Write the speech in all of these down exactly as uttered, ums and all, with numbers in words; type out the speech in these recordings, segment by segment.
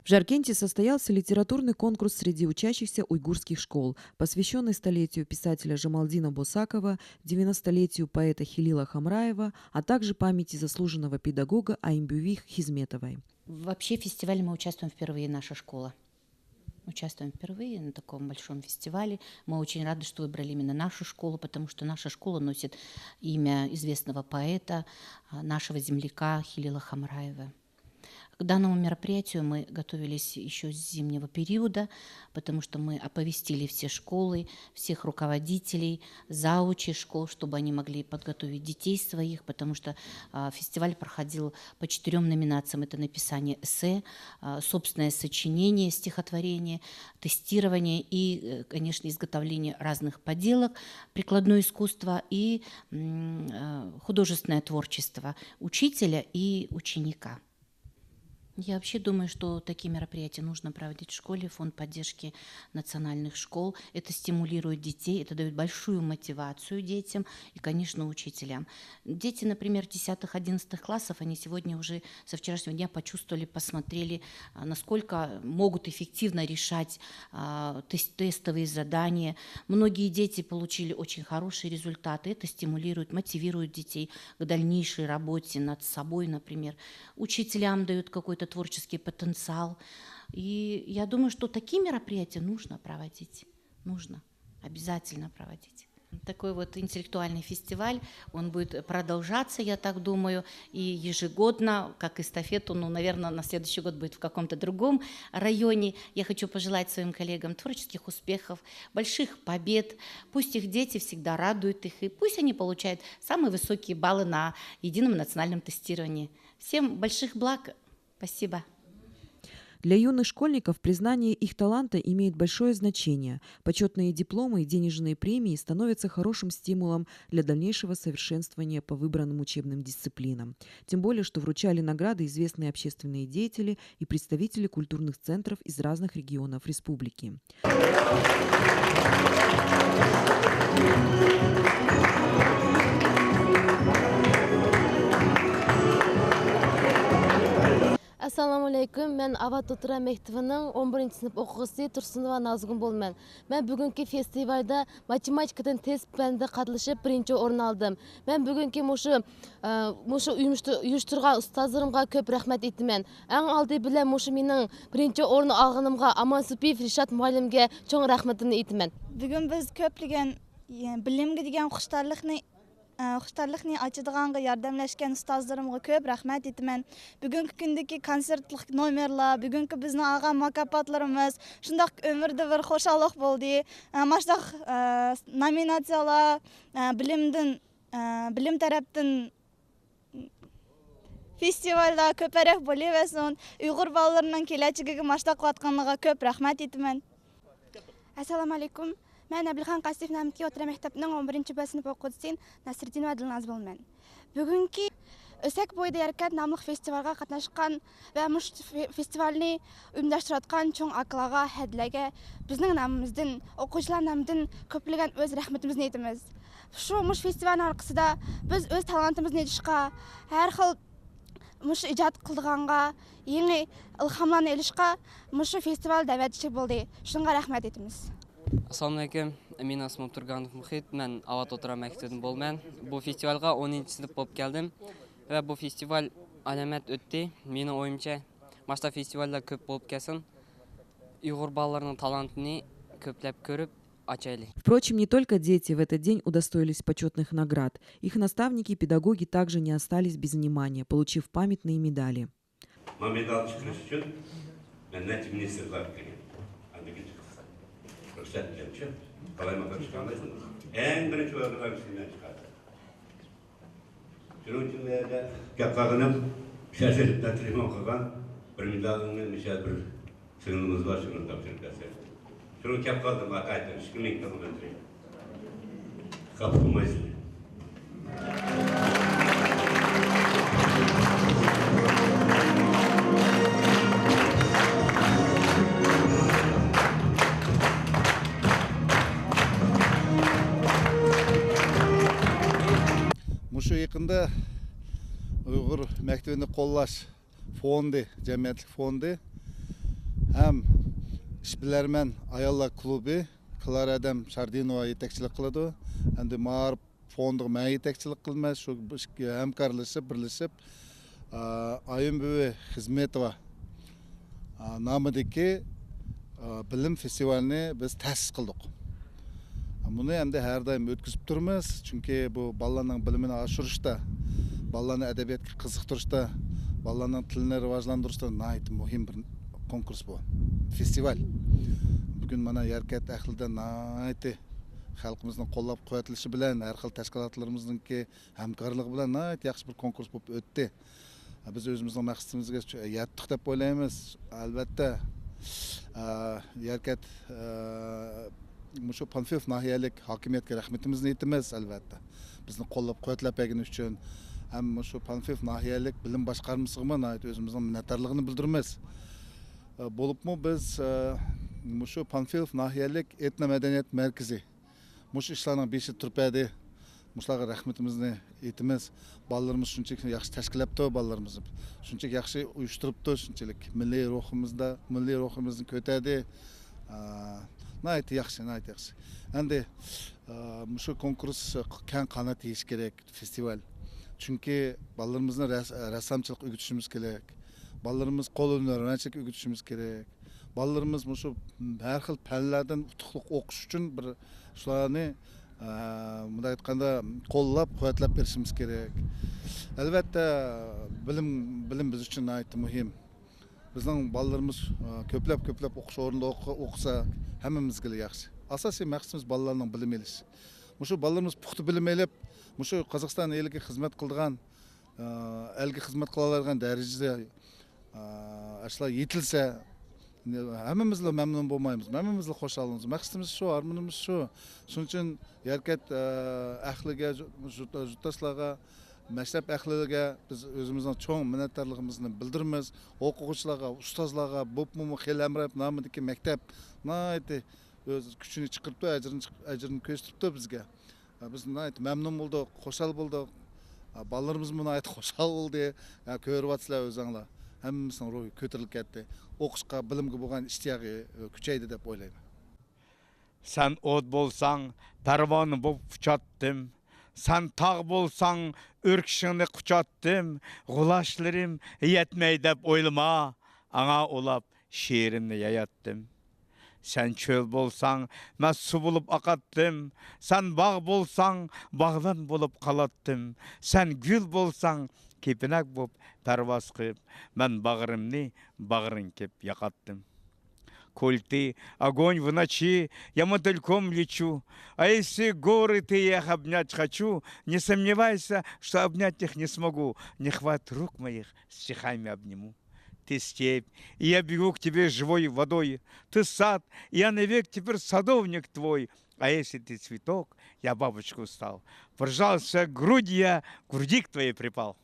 В Жаркенте состоялся литературный конкурс среди учащихся уйгурских школ, посвящённый столетию писателя Жамалдина Босакова, девяностолетию поэта Хилила Хамраева, а также памяти заслуженного педагога Аймбюви Хизметовой. Вообще в фестивале мы участвуем впервые, наша школа. Участвуем впервые на таком большом фестивале. Мы очень рады, что выбрали именно нашу школу, потому что наша школа носит имя известного поэта, а, нашего земляка Хилила Хамраева. К данному мероприятию мы готовились ещё с зимнего периода, потому что мы оповестили все школы, всех руководителей, завучей школ, чтобы они могли подготовить детей своих, потому что, а, фестиваль проходил по четырём номинациям. Это написание эссе, а, собственное сочинение, стихотворение, тестирование и, э, конечно, изготовление разных поделок, прикладное искусство и, м, э, художественное творчество учителя и ученика. Я вообще думаю, что такие мероприятия нужно проводить в школе, фонд поддержки национальных школ. Это стимулирует детей, это даёт большую мотивацию детям и, конечно, учителям. Дети, например, десятых, одиннадцатых классов, они сегодня уже со вчерашнего дня почувствовали, посмотрели, а, насколько могут эффективно решать, а, тес-, тестовые задания. Многие дети получили очень хорошие результаты. Это стимулирует, мотивирует детей к дальнейшей работе над собой, например. Учителям дают какой-то творческий потенциал. И я думаю, что такие мероприятия нужно проводить. Нужно. Обязательно проводить. Такой вот интеллектуальный фестиваль, он будет продолжаться, я так думаю, и ежегодно, как эстафету, ну, наверное, на следующий год будет в каком-то другом районе. Я хочу пожелать своим коллегам творческих успехов, больших побед. Пусть их дети всегда радуют их, и пусть они получают самые высокие баллы на едином национальном тестировании. Всем больших благ. Спасибо. Для юных школьников признание их таланта имеет большое значение. Почётные дипломы и денежные премии становятся хорошим стимулом для дальнейшего совершенствования по выбранным учебным дисциплинам. Тем более, что вручали награды известные общественные деятели и представители культурных центров из разных регионов республики. ئەسسالامۇئەلەيكۇم، مەن ئاۋات ئوتتۇرا مەكتىۋىنىڭ ئون بىرىنچى سىنىپ ئوقۇغۇچىسى تۇرسۇنوۋا نازىگۈل بولىمەن. مەن بۈگۈنكى فېستىۋالدا ماتېماتىكىدىن تېست پەندىدە قاتنىشىپ، بىرىنچى ئورۇن ئالدىم. مەن بۈگۈنكى مۇشۇ، ئە، مۇشۇ ئۇيۇشتۇ-، ئۇيۇشتۇرغان ئۇستازلىرىمغا كۆپ رەھمەت ئېيتىمەن. ئەڭ ئالدى بىلەن مۇشۇ مېنىڭ بىرىنچى ئورۇن ئالغىنىمغا ئامانسۈپىيېف رىشات مۇئەللىمگە چوڭ رەھمىتىمنى ئېيتىمەن. بۈگۈن بىز كۆپلىگەن، يە، بىلىمگە دېگەن خۇشتارلىقنى، ئە، خۇشتارلىقنى ئاچىدىغانغا ياردەملەشكەن ئۇستازلىرىمغا كۆپ رەھمەت ئېيتىمەن. بۈگۈنكى كۈندىكى كونسېرتلىق نومېرلار، بۈگۈنكى بىزنىڭ ئالغان مۇكاپاتلىرىمىز شۇنداق ئۆمۈردە بىر خۇشاللىق بولدى. ئە، ماشۇنداق، ئە، نومىناتسىيالار، ئە، بىلىمدىن، ئە، بىلىم تەرەپتىن فېستىۋاللار كۆپرەك بولۇۋەرسۇن. ئۇيغۇر بالىلىرىنىڭ كېلەچىكىگە ماشتاق قىلىۋاتقانلىرىغا كۆپ رەھمەت ئېيتىمەن. ئەسسالامۇئەلەيكۇم. مەن ئەبلىخان قاسىف نامىدىكى ئوتتۇرا مەكتەپنىڭ ئون بىرىنچى بە سىنىپ ئوقۇغۇچىسى نەسرىدىنوۋا دىلناز بولىمەن. بۈگۈنكى ئۆسەك بويىدا ھەرىكەت ناملىق فېستىۋالغا قاتناشقان ۋە مۇشۇ فې-، فېستىۋالنى ئۇيۇمداشتۇرۇۋاتقان چوڭ ئاكىلارغا، ھەدىلەرگە بىزنىڭ نامىمىزدىن، ئوقۇغۇچىلار نامىدىن كۆپلىگەن ئۆز رەھمىتىمىزنى ئېيتىمىز. شۇ مۇشۇ فېستىۋالنىڭ ئارقىسىدا بىز ئۆز تالانتىمىزنى ئېچىشقا، ھەر خىل مۇشۇ ئىجاد قىلىدىغانغا، يېڭى ئىلھاملارنى ئېلىشقا مۇشۇ فېستىۋال دەۋەتچى بولدى. شۇنىڭغا رەھمەت ئېيتىمىز. ئەسسالامۇئەلەيكۇم. مېنىڭ ئىسمىم تۇرگانوف مۇخىت. مەن ئاۋات ئوتتۇرا مەكتىپىدىن بولىمەن. بۇ فېستىۋالغا ئونىنچى سىنىپ بولۇپ كەلدىم ۋە بۇ فېستىۋال ئالامەت ئۆتتى. مېنىڭ ئويۇمچە، ماشۇنداق فېستىۋاللار كۆپ بولۇپ كەلسۇن. ئۇيغۇر بالىلىرىنىڭ تالانتىنى كۆپلەپ كۆرۈپ ئاچايلى. Впрочем, не только дети в этот день удостоились почётных наград. Их наставники и педагоги также не остались без внимания, получив памятные медали. مانا مېدال چىقىرىش ئۈچۈن مەن نەچچە مىنىستىرلار كىرگەن. ئاندىن كېيىن چىقتى. رۇخسەت بىلەن شۇ. قالايمىقان چىقارمايسىز. ئەڭ بىرىنچى ئورۇنلارنى سىزلەر چىقاردى. شۇنىڭ ئۈچۈن بۇ يەردە گەپ قىلغىنىم، شاشىلىپ تەكلىپمۇ قىلغان، بىر مېدالنى مۇشۇ بىر سىڭلىمىز بار، شۇنى تاپشۇرۇپ بەرسەك. شۇنى كەپ قالدىم، ئاتا ئېيتىم، ئىككى مىڭ كىلومېتىر. خاپا بولمايسىلەر. مۇشۇ يېقىندا ئۇيغۇر مەكتىۋىنى قوللاش فوندى، جەمئىيەتلىك فوندى ھەم ئىشبىلەرمەن ئاياللار كۇلۇبى كلارا ئادەم شاردىنوۋا يېتەكچىلىك قىلىدۇ. ئەمدى مائارىپ فوندىغا مەن يېتەكچىلىك قىلىمەن. شۇ ئىككى ھەمكارلىشىپ، بىرلىشىپ، ئا، ئايۇن بۈۋى خىزمېتوۋا، ئا، نامىدىكى، ئا، بىلىم فېستىۋالىنى بىز تەسىس قىلدۇق. بۇنى ئەمدى ھەر دائىم ئۆتكۈزۈپ تۇرىمىز، چۈنكى بۇ بالىلارنىڭ بىلىمىنى ئاشۇرۇشتا، بالىلارنى ئەدەبىياتقا قىزىقتۇرۇشتا، بالىلارنىڭ تىلىنى راۋاجلاندۇرۇشتا ناھايىتى مۇھىم بىر كونكۇرس بۇ، فېستىۋال. بۈگۈن مانا يەركەنت ئەھلىدە ناھايىتى خەلقىمىزنىڭ قوللاپ قۇۋۋەتلىشى بىلەن، ھەر خىل تەشكىلاتلىرىمىزنىڭكى ھەمكارلىقى بىلەن ناھايىتى ياخشى بىر كونكۇرس بولۇپ ئۆتتى. بىز ئۆزىمىزنىڭ مەقسىتىمىزگە چۈ-، يەتتۇق دەپ ئويلايمىز. ئەلۋەتتە، ئە، يەركەنت، ئە، مۇشۇ پانفىلوف ناھىيەلىك ھاكىمىيەتكە رەھمىتىمىزنى ئېيتىمىز، ئەلۋەتتە. بىزنى قوللاپ قۇۋۋەتلەپ بەرگىنى ئۈچۈن ھەم مۇشۇ پانفىلوف ناھىيەلىك بىلىم باشقارمىسىغىمۇ ناھايىتى ئۆزىمىزنىڭ مىننەتدارلىقىنى بىلدۈرىمىز. ئە، بولۇپمۇ بىز، ئە، مۇشۇ پانفىلوف ناھىيەلىك ئېتنو مەدەنىيەت مەركىزى مۇشۇ ئىشلارنىڭ بېشىدا تۇرۇپ بەردى. مۇشۇلارغا رەھمىتىمىزنى ئېيتىمىز. بالىلىرىمىز شۇنچىلىك ياخشى تەشكىللەپتۇ، بالىلىرىمىز شۇنچىلىك ياخشى ئۇيۇشتۇرۇپتۇ، شۇنچىلىك مىللىي روھىمىزدا، مىللىي روھىمىزنى كۆتەردى. ئا، ناھايىتى ياخشى، ناھايىتى ياخشى. ئەمدى، ئا، مۇشۇ كونكۇرس كەڭ قانات يېيىشى كېرەك، فېستىۋال. چۈنكى بالىلىرىمىزنى رەس-، رەسسامچىلىق ئۆگىتىشىمىز كېرەك. بالىلىرىمىز قول ھۈنەرۋەنچىلىك ئۆگىتىشىمىز كېرەك. بالىلىرىمىز مۇشۇ ھەر خىل پەنلەردىن ئۇتۇقلۇق ئوقۇش ئۈچۈن بىر شۇلارنى، ئە، مۇنداق ئېيتقاندا، قوللاپ، قۇۋۋەتلەپ بېرىشىمىز كېرەك. ئەلۋەتتە، بىلىم، بىلىم بىز ئۈچۈن ناھايىتى مۇھىم. بىزنىڭ بالىلىرىمىز، ئە، كۆپلەپ، كۆپلەپ ئوقۇش ئورنىدا ئوقۇ-، ئوقۇسا، ھەممىمىزگىلا ياخشى. ئاساسىي مەقسىتىمىز بالىلارنىڭ بىلىم ئېلىشى. مۇشۇ بالىلىرىمىز پۇختا بىلىم ئېلىپ، مۇشۇ قازاقىستان ئېلىگە خىزمەت قىلىدىغان، ئە، ئەلگە خىزمەت قىلالايدىغان دەرىجىدە ئاشۇلار يېتىلسە، ھەممىمىزلا مەمنۇن بولمايمىز، ھەممىمىزلا خۇشال بولىمىز. مەقسىتىمىز شۇ، ئارمىنىمىز شۇ. شۇنىڭ ئۈچۈن يەركەنت، ئە، ئەھلىگە، يۇرت-، يۇرتداشلارغا، مەشرەپ ئەھلىگە بىز ئۆزىمىزنىڭ چوڭ مىننەتدارلىقىمىزنى بىلدۈرىمىز. ئوقۇغۇچىلارغا، ئۇستازلارغا، بولۇپمۇ خېلى ھەمراھ نامىدىكى مەكتەپ ناھايىتى ئۆز كۈچىنى چىقىرىپتۇ، ئەجرىنى چىق-، ئەجرىنى كۆرسىتىپتۇ بىزگە. بىز ناھايىتى مەمنۇن بولدۇق، خۇشال بولدۇق. بالىلىرىمىزمۇ ناھايىتى خۇشال بولدى. كۆرۈۋاتىسىلەر ئۆزۈڭلار. ھەممىمىزنىڭ روھى كۆتۈرۈلۈپ كەتتى. ئوقۇشقا، بىلىمگە بولغان ئىشتىياقى كۈچەيدى دەپ ئويلايمەن. سەن ئوت بولساڭ، پەرۋانە بولۇپ ئۇچاتتىم. سەن تاغ بولساڭ، ئۆركىشىڭنى قۇچاتتىم. غۇلاچلىرىم يەتمەي دەپ ئويلىما، ئاڭا ئۇلاپ شېئىرىمنى ياياتتىم. سەن چۆل بولساڭ، مەن سۇ بولۇپ ئاقاتتىم. سەن باغ بولساڭ، باغۋەن بولۇپ قالاتتىم. سەن گۈل بولساڭ، كېپىنەك بولۇپ پەرۋاز قىلىپ، مەن باغرىمنى باغرىڭ كېپ ياقاتتىم. Коль ты огонь в ночи, я мотыльком лечу. А если горы ты, я их обнять хочу, не сомневайся, что обнять их не смогу. Не хватит рук моих, стихами обниму. Ты степь, и я бегу к тебе живой водой. Ты сад, и я навек теперь садовник твой. А если ты цветок, я бабочкой стал. Прижался к груди я, к груди к твоей припал.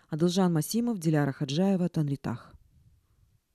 Адылжан Масимов, Диляра Хаджаева, Тангритах.